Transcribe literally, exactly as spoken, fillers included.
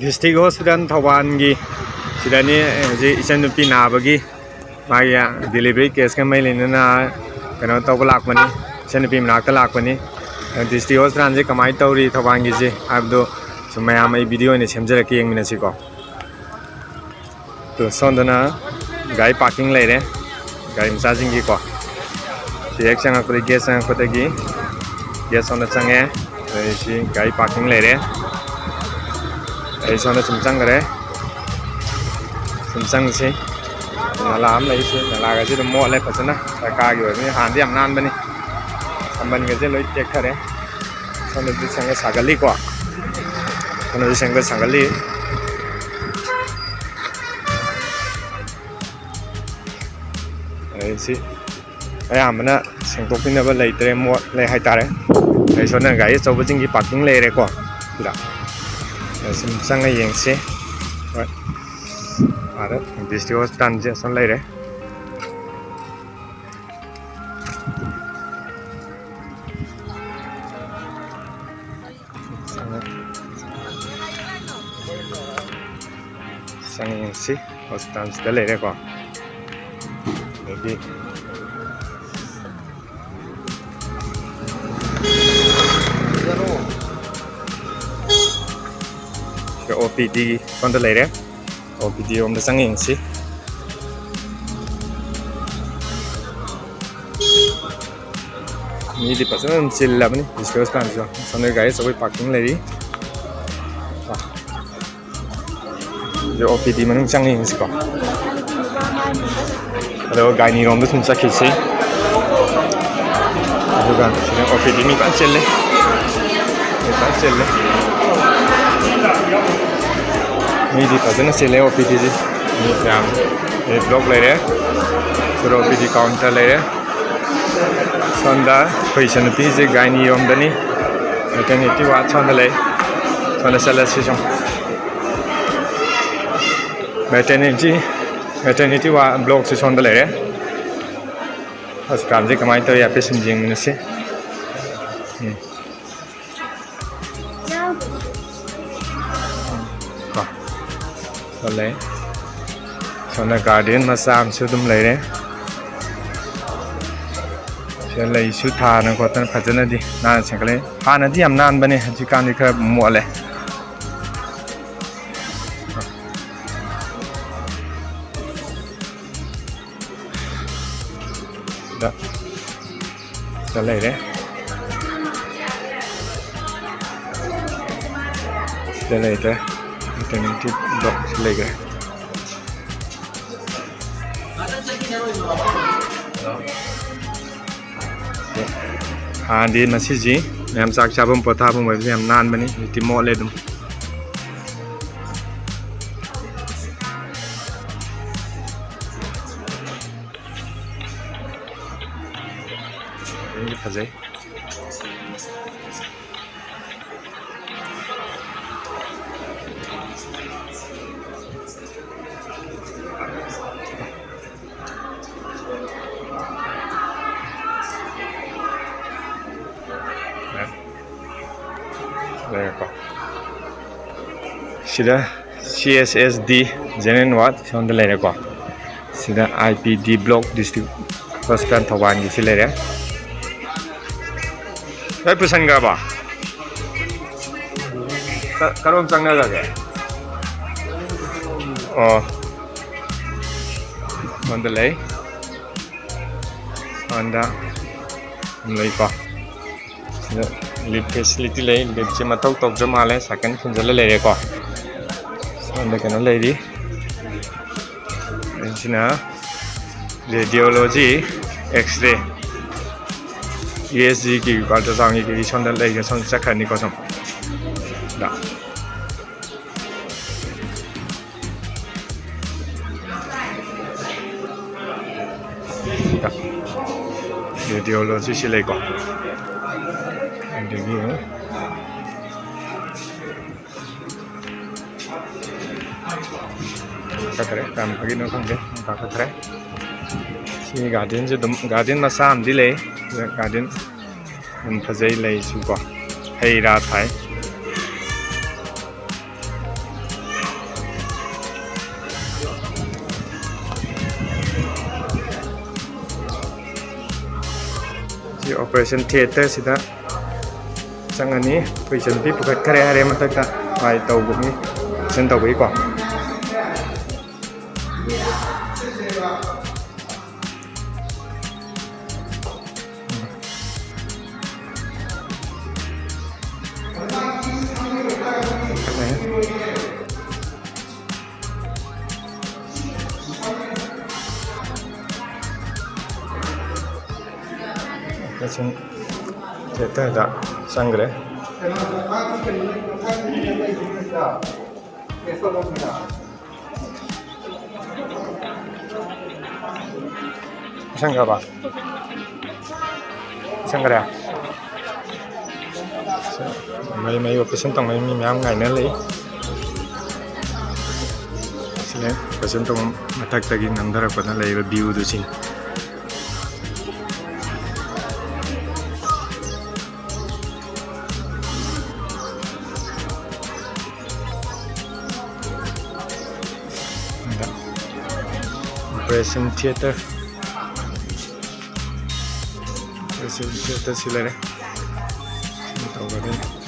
District hospital ꯊꯧꯕꯥꯜꯒꯤ ꯁꯤꯗꯅꯤ ꯍꯧꯖꯤꯛ ꯏꯆꯟꯅꯨꯄꯤ ꯅꯥꯕꯒꯤ ꯃꯥꯒꯤ ꯗꯤꯂꯤꯚꯔꯤ ꯀꯦꯁꯀ ꯃꯔꯤ ꯂꯩꯅꯅ ꯀꯩꯅꯣ ꯇꯧꯕ ꯂꯥꯛꯄꯅꯤ, ꯏꯆꯟꯅꯨꯄꯤ ꯃꯅꯥꯛꯇ ꯂꯥꯛꯄꯅꯤ꯫ ꯗꯤꯁꯇ꯭ꯔꯤꯛ ꯍꯣꯁꯄꯤꯇꯥꯜꯁꯦ ꯀꯃꯥꯏꯅ ꯇꯧꯔꯤ ꯊꯧꯕꯥꯜꯒꯤꯁꯦ ꯍꯥꯏꯕꯗꯣ ꯁꯨꯝ ꯃꯌꯥꯝ ꯑꯩ ꯚꯤꯗꯤꯑꯣ ꯑꯣꯏꯅ ꯁꯦꯝꯖꯔꯛꯀꯦ, ꯌꯦꯡꯃꯤꯟꯅꯁꯤꯀꯣ꯫ ꯑꯗꯣ ꯁꯣꯝꯗꯅ ꯒꯥꯔꯤ ꯄꯥꯔꯀꯤꯡ ꯂꯩꯔꯦ, ꯒꯥꯔꯤ ꯃꯆꯥꯁꯤꯡꯒꯤꯀꯣ꯫ ꯁꯤ ꯍꯦꯛ ꯆꯪꯉꯛꯄꯗ, ꯒꯦꯠ ꯆꯪꯉꯛꯄꯗꯒꯤ ꯒꯦꯠ ꯁꯣꯝꯗ ꯆꯪꯉꯦ꯫ ꯑꯗꯩ ꯁꯤ ꯒꯥꯔꯤ ꯄꯥꯔꯀꯤꯡ ꯂꯩꯔꯦ꯫ ꯑꯩ ꯁꯣꯝꯗ ꯁꯨꯝ ꯆꯪꯈ꯭ꯔꯦ꯫ ꯁꯨꯝ ꯆꯪꯁꯤ꯫ ꯅꯂꯥ ꯑꯃ ꯂꯩ꯫ ꯁꯤ ꯅꯂꯥꯒꯁꯤ ꯑꯗꯨꯝ ꯃꯣꯠꯂꯦ ꯐꯖꯅ, ꯁꯔꯀꯥꯔꯒꯤ ꯑꯣꯏꯕꯅꯤ꯫ ꯍꯥꯟꯅꯗꯤ ꯌꯥꯝ ꯅꯥꯟꯕꯅꯤ꯫ ꯁꯝꯕꯜꯒꯁꯦ ꯂꯣꯏ ꯇꯦꯛꯊꯔꯦ꯫ ꯁꯣꯝꯗꯗꯤ ꯁꯪꯒ ꯁꯥꯒꯠꯂꯤꯀꯣ꯫ ꯁꯣꯝꯗꯗꯤ ꯁꯪꯒ ꯁꯥꯒꯠꯂꯤ꯫ ꯑꯗꯩ ꯁꯤ ꯑꯌꯥꯝꯕꯅ ꯁꯦꯡꯗꯣꯛꯄꯤꯅꯕ ꯂꯩꯇ꯭ꯔꯦ, ꯃꯣꯠꯂꯦ ꯍꯥꯏꯇꯥꯔꯦ꯫ ꯑꯗꯩ ꯁꯣꯝꯗ ꯒꯥꯔꯤ ꯑꯆꯧꯕꯁꯤꯡꯒꯤ ꯄꯥꯔꯀꯤꯡ ꯂꯩꯔꯦꯀꯣ꯫ ꯁꯤꯗ ꯁꯨꯝ ꯆꯪꯉ ꯌꯦꯡꯁꯤ꯫ ꯍꯣꯏ, ꯑꯥꯗ ꯗꯤꯁꯇ꯭ꯔꯤꯛ ꯍꯣꯁꯄꯤꯇꯥꯜꯁꯦ ꯑꯁꯣꯝ ꯂꯩꯔꯦ꯫ ꯆꯪꯉ ꯌꯦꯡꯁꯤ꯫ ꯍꯣꯁꯄꯤꯇꯥꯜꯁꯤꯗ ꯂꯩꯔꯦꯀꯣ꯫ ꯑꯗꯒꯤ ꯁꯤꯗ ꯑꯣ ꯄꯤ ꯗꯤ ꯁꯣꯝꯗ ꯂꯩꯔꯦ꯫ ꯑꯣ ꯄꯤ ꯗꯤ ꯔꯣꯝꯗ ꯆꯪꯉ ꯌꯦꯡꯁꯤ꯫ ꯃꯤꯗꯤ ꯐꯖꯅ ꯑꯗꯨꯝ ꯆꯤꯜꯂꯕꯅꯤ ꯗꯤꯁꯇ꯭ꯔꯤꯛ ꯍꯣꯁꯄꯤꯇꯥꯜꯁꯤꯁꯨ꯫ ꯁꯣꯝꯗ ꯒꯥꯔꯤ ꯑꯆꯧꯕꯒꯤ ꯄꯥꯔꯀꯤꯡ ꯂꯩꯔꯤ꯫ ꯑꯣ ꯄꯤ ꯗꯤ ꯃꯅꯨꯡ ꯆꯪꯉ ꯌꯦꯡꯁꯤꯀꯣ꯫ ꯑꯗꯨꯒ ꯒꯥꯏꯅꯤꯔꯣꯝꯗ ꯁꯨꯝ ꯆꯠꯈꯤꯁꯤ꯫ ꯑꯗꯨꯒ ꯁꯤꯗ ꯑꯣ ꯄꯤ ꯗꯤ ꯃꯤ ꯐꯖꯅ ꯆꯤꯜꯂꯦ꯫ ꯃꯤ ꯐꯖꯅ ꯆꯤꯜꯂꯦ꯫ ꯃꯤꯗꯤ ꯐꯖꯅ ꯆꯤꯜꯂꯦ ꯑꯣ ꯄꯤ ꯗꯤꯁꯤ꯫ ꯃꯤ ꯌꯥꯝ, ꯑꯦ, ꯕ꯭ꯂꯣꯛ ꯂꯩꯔꯦ꯫ ꯁꯤꯗ ꯑꯣ ꯄꯤ ꯗꯤ ꯀꯥꯎꯟꯇꯔ ꯂꯩꯔꯦ꯫ ꯁꯣꯝꯗ ꯑꯩꯈꯣꯏ ꯏꯆꯟꯅꯨꯄꯤꯁꯦ ꯒꯥꯏꯅꯤꯔꯣꯝꯗꯅꯤ꯫ ꯃꯦꯇꯔꯅꯤꯇꯤ ꯋꯥꯔꯗ ꯁꯣꯝꯗ ꯂꯩ꯫ ꯁꯣꯝꯗ ꯆꯠꯂꯁꯤ ꯁꯨꯝ꯫ ꯃꯦꯇꯔꯅꯤꯇꯤ, ꯃꯦꯇꯔꯅꯤꯇꯤ ꯋꯥꯔꯗ ꯕ꯭ꯂꯣꯛꯁꯦ ꯁꯣꯝꯗ ꯂꯩꯔꯦ꯫ ꯍꯣꯁꯄꯤꯇꯥꯜꯁꯦ ꯀꯃꯥꯏꯅ ꯇꯧꯔꯤ ꯍꯥꯏꯐꯦꯠ ꯁꯨꯝ ꯌꯦꯡꯃꯤꯟꯅꯁꯤ꯫ ꯎꯝ꯫ ꯂꯩ꯫ ꯁꯣꯝꯗ garden ꯃꯆꯥ ꯑꯃꯁꯨ ꯑꯗꯨꯝ ꯂꯩꯔꯦ꯫ ꯁꯤꯗ ꯂꯩꯁꯨ ꯊꯥꯗꯅ ꯈꯣꯠꯇꯅ ꯐꯖꯅꯗꯤ ꯅꯥꯟꯅ ꯁꯦꯝꯒꯠꯂꯦ꯫ ꯍꯥꯟꯅꯗꯤ ꯌꯥꯝ ꯅꯥꯟꯕꯅꯦ, ꯍꯧꯖꯤꯛꯀꯥꯟꯗꯤ ꯈꯔ ꯃꯣꯠꯂꯦ꯫ ꯁꯤꯗ ꯁꯤꯗ ꯂꯩꯔꯦ꯫ ꯁꯤꯗ ꯂꯩꯔꯦ꯫ Maternity block ꯁꯤ ꯂꯩꯈ꯭ꯔꯦ꯫ ꯍꯥꯟꯅꯗꯤ ꯃꯁꯤꯁꯤ ꯃꯌꯥꯝ ꯆꯥꯛ ꯆꯥꯐꯝ ꯄꯣꯊꯥꯐꯝ ꯑꯣꯏꯕꯁꯦ ꯌꯥꯝ ꯅꯥꯟꯕꯅꯤ, ꯍꯧꯖꯤꯛꯇꯤ ꯃꯣꯠꯂꯦ ꯑꯗꯨꯝ꯫ ꯐꯖꯩ꯫ ꯂꯩꯔꯦꯀꯣ꯫ ꯁꯤꯗ C S S D general ward ꯁꯣꯝꯗ ꯂꯩꯔꯦꯀꯣ꯫ ꯁꯤꯗ I P D block district hospital ꯊꯧꯕꯥꯜꯒꯤ ꯁꯤ ꯂꯩꯔꯦ꯫ ꯂꯣꯏ ꯄꯨꯁꯟꯈ꯭ꯔꯕꯣ? ꯀ-, ꯀꯔꯣꯝ ꯆꯪꯅꯈ꯭ꯔꯒꯦ? ꯑꯣ꯫ ꯁꯣꯝꯗ ꯂꯩ꯫ ꯁꯣꯝꯗ ꯂꯩꯀꯣ꯫ ꯁꯤꯗ lift facility ꯂꯩ꯫ Liftꯁꯦ ꯃꯊꯧ ꯇꯧꯗ꯭ꯔ ꯃꯥꯜꯂꯦ꯫ Cycle ꯈꯤꯟꯖꯤꯜꯂ ꯂꯩꯔꯦꯀꯣ꯫ ꯁꯣꯝꯗ ꯀꯩꯅꯣ ꯂꯩꯔꯤ꯫ ꯁꯤꯅ radiology, X-ray, E S G ꯒꯤ, ultrasound ꯒꯤ ꯀꯩ ꯁꯣꯝꯗ ꯂꯩꯒ ꯁꯣꯝꯗ ꯆꯠꯈ꯭ꯔꯅꯤꯀꯣ ꯁꯨꯝ꯫ ꯗ꯫ Radiology ꯁꯤ ꯂꯩꯀꯣ꯫ ꯑꯗꯒꯤ ꯀꯥꯈꯠꯈ꯭ꯔꯦ, ꯀꯌꯥꯝ ꯐꯒꯤꯅꯣ ꯈꯪꯗꯦ, ꯀꯥꯈꯠꯈ꯭ꯔꯦ꯫ ꯁꯤ garden ꯁꯦ ꯑꯗꯨꯝ, garden ꯃꯆꯥ ꯑꯃꯗꯤ ꯂꯩ꯫ Garden ꯑꯗꯨꯝ ꯐꯖꯩ, ꯂꯩꯁꯨ ꯀꯣ, ꯍꯩ ꯔꯥ ꯊꯥꯏ꯫ ꯑꯣꯄꯔꯦꯁꯟ ꯊꯤꯌꯦꯇꯔꯁꯤꯗ ꯆꯪꯉꯅꯤ꯫ ꯑꯩꯈꯣꯏ ꯏꯆꯟꯅꯨꯄꯤ ꯄꯨꯈꯠꯈ꯭ꯔꯦ ꯍꯥꯏꯔꯦ ꯃꯊꯛꯇ꯫ ꯃꯥꯏ ꯇꯧꯕꯒꯤ, ꯑꯣꯄꯔꯦꯁꯟ ꯇꯧꯕꯒꯤꯀꯣ꯫ ꯃꯁꯤꯡ ꯊꯤꯌꯦꯇꯔꯗ ꯆꯪꯈ꯭ꯔꯦ꯫ ꯆꯪꯈ꯭ꯔꯕ? ꯆꯪꯈ꯭ꯔꯦ꯫ ꯃꯩ, ꯃꯩ ꯑꯣꯄꯔꯦꯁꯟ ꯇꯧꯅꯩ ꯃꯤ ꯃꯌꯥꯝ ꯉꯥꯏꯅ ꯂꯩ꯫ ꯁꯤꯅ ꯑꯣꯄꯔꯦꯁꯟ ꯇꯧꯐꯝ ꯃꯊꯛꯇꯒꯤ ꯅꯝꯊꯔꯛꯄꯗ ꯂꯩꯔꯤꯕ ꯚ꯭ꯌꯨꯗꯨ ꯁꯤꯅꯤ꯫ ꯑꯗ ꯑꯣꯄꯔꯦꯁꯟ ꯊꯤꯌꯦꯇꯔ, ꯑꯣꯄꯔꯦꯁꯟ ꯊꯤꯌꯦꯇꯔ ꯁꯤ ꯂꯩꯔꯦ꯫ ꯁꯤ ꯇꯧꯒꯗꯣꯏꯅꯤ꯫